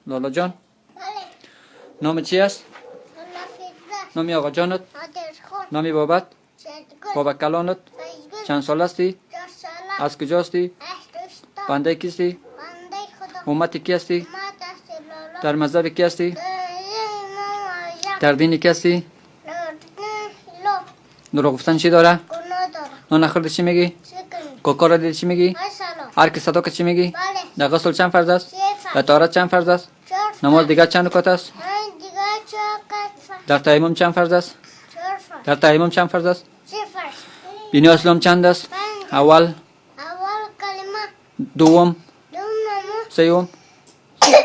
لالا جان. بله. نام چی است؟ لالا فیروز. نامی آقا جانت؟ نادر خان. نامی بابت؟ شیرگل. بابا کلانت؟ فیضگل. چند سال هستی؟ 4 ساله. از کجا هستی؟ از روستا. بنده کیستی؟ بنده خدا. امت کی هستی؟ امت است لالا. در مذهب کی هستی؟ در امام اعظم. در دین کی هستی؟ در دین اسلام. دروغ گفتن چی داره؟ گناه داره. نان نخورده چی میگی؟ چه کنی؟ کوکا را دیدی چی میگی؟ السلام. هر کی صدا که چی میگی؟ بله. در غسل چند فرض است؟ سه در فرض. طهارت چند فرض است؟ 4 فرض. نماز دیگر چند رکعت است؟ من دیگه 4 فرض. در تیمم چند فرض است؟ 4 فرض. در تیمم چند فرض است؟ 3 فرض. دین اسلام چند است؟ 5. اول؟ اول کلمه. دوم؟ دوم نماز. سوم؟ سوم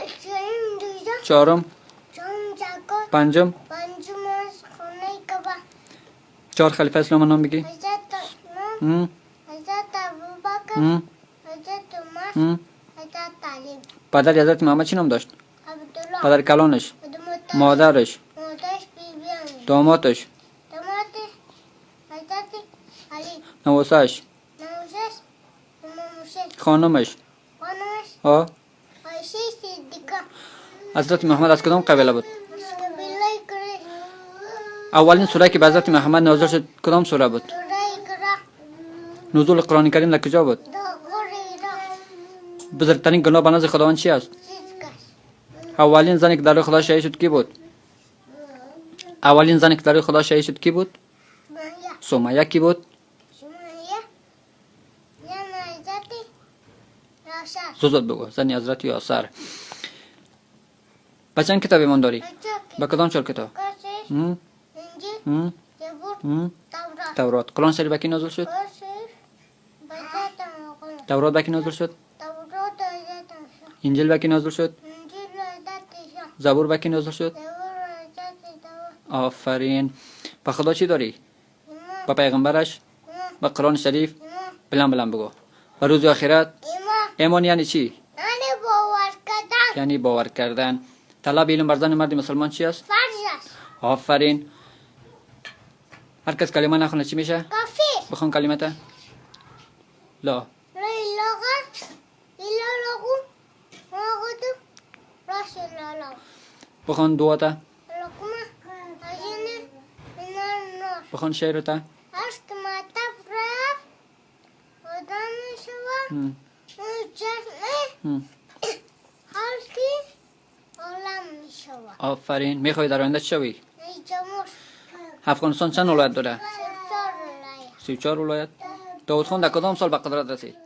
روزه. چهارم؟ چهارم زکات. پنجم؟ پنجم از خانه کعبه. چهار خلیفه اسلام نام بگی. حضرت عثمان. حضرت ابوبکر. حضرت عمر. حضرت علی. پدر حضرت محمد چی نام داشت؟ عبدالله. پدر کلانش؟ عبدالمطلب. مادرش؟ مادرش بیبی آمینه. دامادش؟ دامادش حضرت علی. نواسش؟ نواسش امام حسین. خانمش؟ خانمش ها؟ عایشه صدیقه. حضرت محمد از کدام قبیله بود؟ از قبیله قریش. اولین سوره که به حضرت محمد نازل شد کدام سوره بود؟ سوره اقرا. نزول قرآن کریم در کجا بود؟ در غار حرا. بزرگترین گناه به نزد خداوند چی است؟ شرک است. اولین زنی که در راه خدا شهید شد کی بود؟ اولین زنی که در راه خدا شهید شد کی بود؟ سمیه. سمیه کی بود؟ سمیه زن حضرت یاسر. زود بگو. زن حضرت یاسر. به چند کتاب ایمان داری؟ به کدام چهار کتاب؟ قرآن شریف، انجیل، زبور، تورات. تورات. قرآن شریف به کی نازل شد؟ قرآن شریف به حضرت محمد. تورات به کی نازل شد؟ تورات حضرت موسی. انجیل به کی نازل شد؟ انجیل حضرت عیسی. زبور به کی نازل شد؟ زبور حضرت داوود. آفرین. به خدا چی داری؟ ایمان. به پیغمبرش؟ ایمان. به قرآن شریف؟ ایمان. بلند بلند بگو. به روز آخرت؟ ایمان. ایمان یعنی چی؟ یعنی باور کردن. یعنی باور کردن. طلب علم بر زن مرد مسلمان چی است؟ فرض است. آفرین. هر کس کلمه نخونه چی میشه؟ کافر. بخون کلمه. لا. لا اله الا الله محمد رسول الله. بخون دعا تا. اللهم اجرني من النار. بخون شعر تا. اشک مطب رفت آدم شود مجرم خلقی عالم می شود. آفرین. میخوای در آینده چی شوی؟ جمهور. افغانستان چند ولایت داره؟ 34 ولایت. 34 ولایت. داود خان در کدام سال به قدرت رسید؟